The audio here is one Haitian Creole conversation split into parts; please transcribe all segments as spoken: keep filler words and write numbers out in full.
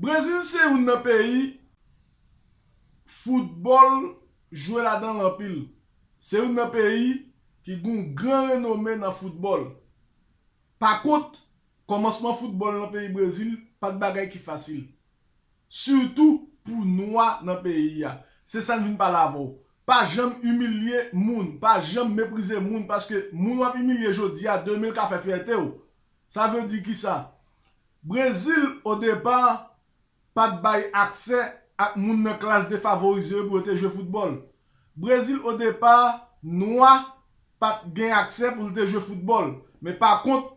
Brezil se youn nan peyi foutbòl jwe ladan l anpil. Se youn nan peyi ki gen yon gran renome nan foutbòl. Pa kont, kòmansman foutbòl nan peyi Brezil pa t bagay ki fasil. Sitou pou nwa nan peyi a. Se sa n vin pale avè w. Pa janm imilye moun, pa janm meprize moun, paske moun w ap imilye jodi a, demen l ka fè fyète w. Sa vle di kisa? Brezil, o depa, pa t bay aksè ak moun nan klas defavorize yo pou yo te jwe foutbòl. Brezil, o depa, nwa pa t gen aksè pou l te jwe foutbòl. Men pa kont,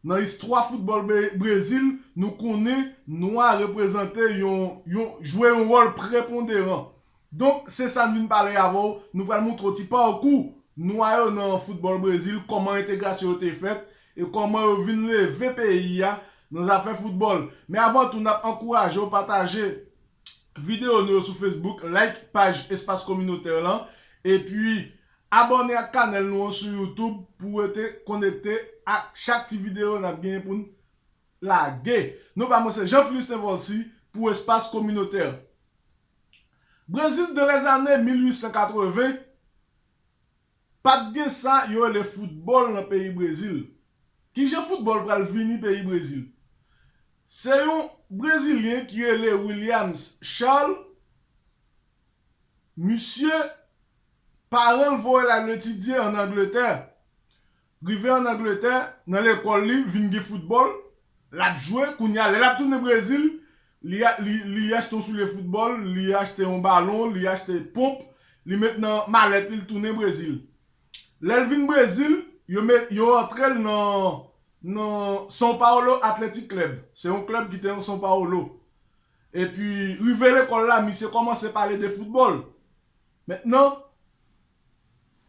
nan istwa foutbòl Bre- Brezil, nou konnen nwa reprezante yon, yon, jwe yon wòl preponderan. Donk, se sa n vin pale avè w. Nou pral montre w ti pakou nwa yo nan foutbòl Brezil, kòman entegrasyon yo te fèt, e kòman yo vin leve peyi a nan zafè foutbòl. Men avan tou, n ap ankouraje w pataje videyo nou yo sou Facebook, like paj Espas Kominotè lan, epi abòne ak kanal nou an sou YouTube pou w rete konekte ak chak ti videyo n ap genyen pou n lage. Non pa mwen se Jean Philistin Volcy pou Espas Kominotè. Brezil dans les années mil wi san katreven, pa t gen sa yo rele foutbòl nan peyi Brezil. Kijan foutbòl pral vini peyi Brezil? Se yon Brezilyen ki rele Williams Charles. Misye, paran l voye l al etidye ann Angletè. Rive ann Angletè, nan lekòl li, vin gen foutbòl, l ap jwe. Kounye a, lè l ap tounen Brezil, li, a- li, li achte yon soulye foutbòl, li achte yon balon, li achte ponp, li met nan malèt li, l tounen Brezil. Lè l vin Brezil, yo, met, yo antre l nan, nan São Paulo Athletic Club. Se yon klèb ki te nan São Paulo. Epi, rive lekòl la, misye kòmanse pale de foutbòl. Mentnan,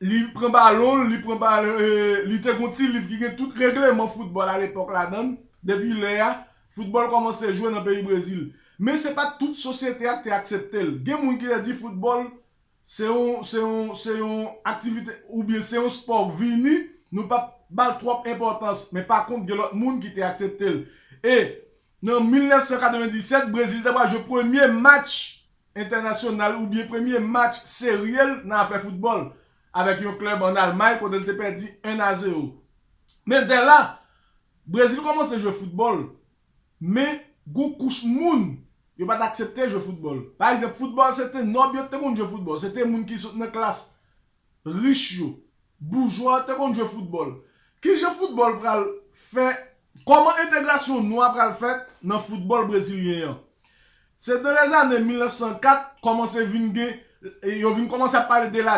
li pran balon, li pran balon, e, li te gon ti liv ki gen tout regleman foutbòl alepòk ladan l. Depi lè a, foutbòl kòmanse jwe nan peyi Brezil. Men se pa t tout sosyete a ki te aksepte l. Gen moun ki te di foutbòl se yon, se yon, se yon aktivite oubyen se yon spò vini, nou p ap ba l twòp enpòtans. Men pa kont, gen lòt moun ki te aksepte l. E nan mil nèf san katrevendiset, Brezil te pral jwe premye match entènasyonal oubyen premye match serye l nan afè foutbòl avèk yon klèb ann Almay kote l te pèdi en a zewo. Men dè la, Brezil kòmanse jwe foutbòl, men gon kouch moun yo pa t aksepte jwe foutbòl. Pa egzanp, foutbòl se te nòb yo ki te konn jwe foutbòl, se te moun ki sot nan klas rich yo, boujwa yo te konn jwe foutbòl. Kijan foutbòl pral fè, kòman entegrasyon nwa pral fèt nan foutbòl brezilyen an? Se dans les années mil nèf san kat kòmanse vin gen, e yo vin kòmanse ap pale de la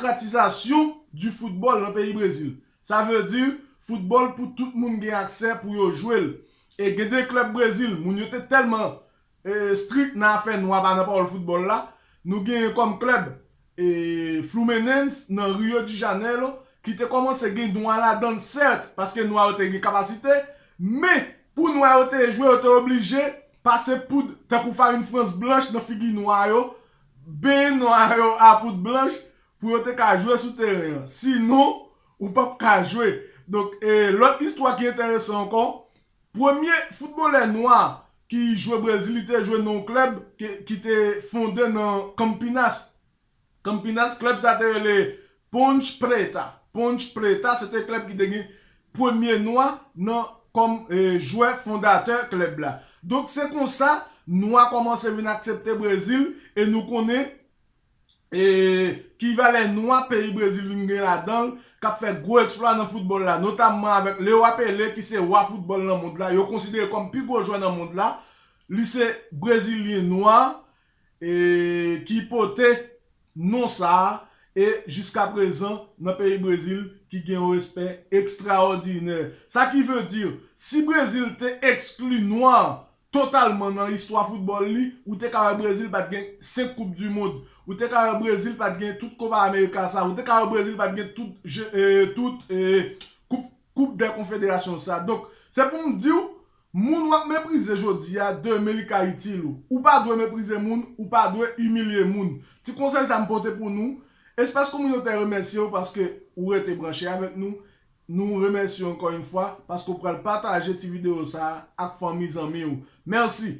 démocratisation du football nan peyi Brezil. Sa vle di foutbòl pou tout moun gen aksè pou yo jwe l. E gen de klèb Brezil, moun yo te tèlman e, strik nan afè nwa pa nan pawòl foutbòl la. Nou genyen kòm klèb e, Fluminense nan Rio de Janeiro ki te kòmanse gen nwa ladan l, sèt, paske nwa yo te gen kapasite, men pou nwa yo te jwe, yo te oblije pase poud tankou farin frans blanch nan figi nwa yo, benyen nwa yo a poud blanch pou yo te ka jwe sou teren an. Sinon, ou p ap ka jwe. Donk, e, lòt istwa ki enteresan ankò, premye foutbolè nwa ki jwe Brezil, li te jwe nan yon klèb ki, ki te fonde nan Campinas. Campinas, klèb sa te rele Ponte Preta. Ponte Preta, se te klèb ki te gen premye nwa nan kòm e, jwè fondatè klèb la. Donk, se konsa, nwa kòmanse vin aksepte Brezil, e nou konnen e, ki valè nwa peyi Brezil vin gen ladan l, k ap fè gwo eksplwa nan foutbòl la, notamman avèk Leroy Pelé, ki se wa foutbòl nan mond la, yo konsidere kòm pi gwo jwè nan mond la. Li se brezilyen nwa e, ki pote non sa a, e jiska prezan, nan peyi Brezil, ki gen yon respè ekstraòdinè. Sa ki vle di, si Brezil te ekskli nwa totalman nan istwa foutbòl li, ou te ka wè Brezil pa t gen senk Koup di Mond. Ou te ka wè Brezil pa t gen tout Kopa Amerika sa. Ou te ka wè Brezil pa t gen tout, je- e, tout e, Koup, Koup dè Konfederasyon sa. Donk, se pou m di w, moun w ap meprize jodi a, demen li ka itil ou. Ou pa dwe meprize moun, ou pa dwe imilye moun. Ti konsèy sa m pote pou nou. Espas Kominotè remèsye w paske ou rete branche avèk nou. Nou remèsye w ankò yon fwa paske w pral pataje ti videyo sa a ak fanmi zanmi w. Mèsi!